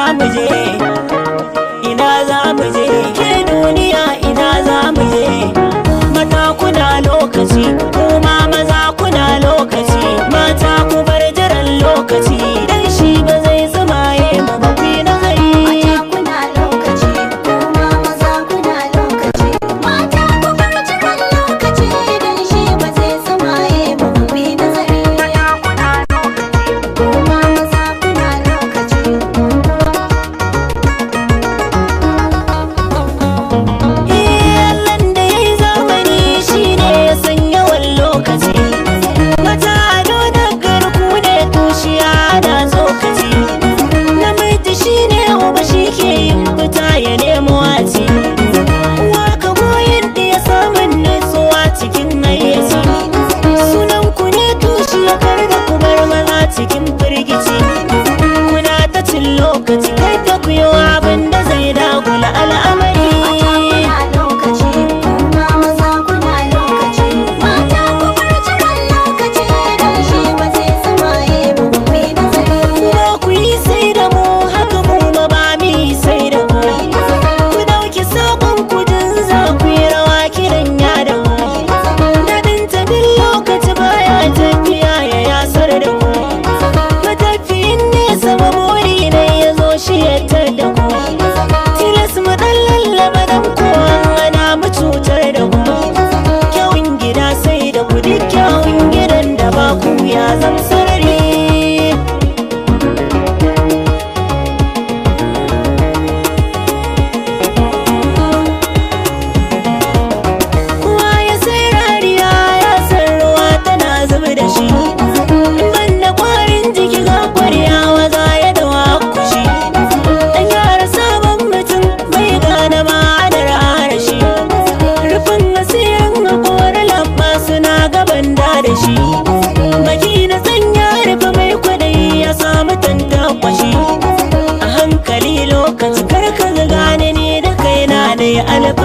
Za mu je? Ina za mu je? Ke duniya, ina za mu je? Mata, kuna lokaci, kuma maza, kuna lokaci. Mata, ku bar jiran lokaci, dan shi ba zai tsumaye mu ba. Ku yi nazari. Mata, kuna lokaci, kuma maza, kuna lokaci. Mata, ku bar jiran lokaci, dan shi ba zai tsumaye ba, ku yi nazari. Kuma maza, kuna lokaci. Allahn da ya yi zamani shi ne ya san yawan lokaci. Mata, ado da garku ne, tushiya na tsokaci. Namiji shi ne uba, shi ke yin fita ya nemo aci. Uwa ka goyin da ya samun nutsuwa cikin hayyaci. Sunan ku ne tushiya, kar da ku bar maza cikin firgici. Kuna ta cin lokaci, kai ta ku yi abin da zai dagula al'amari. Mata, kuna lokaci, kuma maza, kuna lokaci. Mata, ku bar jiran lokaci, dan shi ba zai tsumaye ba, ku yi nazari. Ba ku yi sai da mu, haka mu ma ba mu yi sai da ku. Ku dauki sabon kudin za ku yi rawa, kiran ya da ku. Dadin ta duk lokaci baya tafiya ya yasar da ku. Matafiyin nesa ba buri ne ya zo shi ya da ku. Tilas mu dan lallaba dan kowa ana mu cutar da ku. Kyawun gida sai da ku, duk kyawun gidan da ba ku ya zam sarari. Kowa ya sai rariya ya san ruwa tana zubi da shi. In ban da kwarin jiki ga kwarya waza ya dawa kushi. Dan yara, sabon mutum bai gane ma'anar arashi. Rufin asirin haƙori lamba suna gaban da da shi. Baki na sanya rufe mai kwadayi ya samu tantakwashi. A hankali lokaci, kar ka gane ni da kaina na yi alfahari.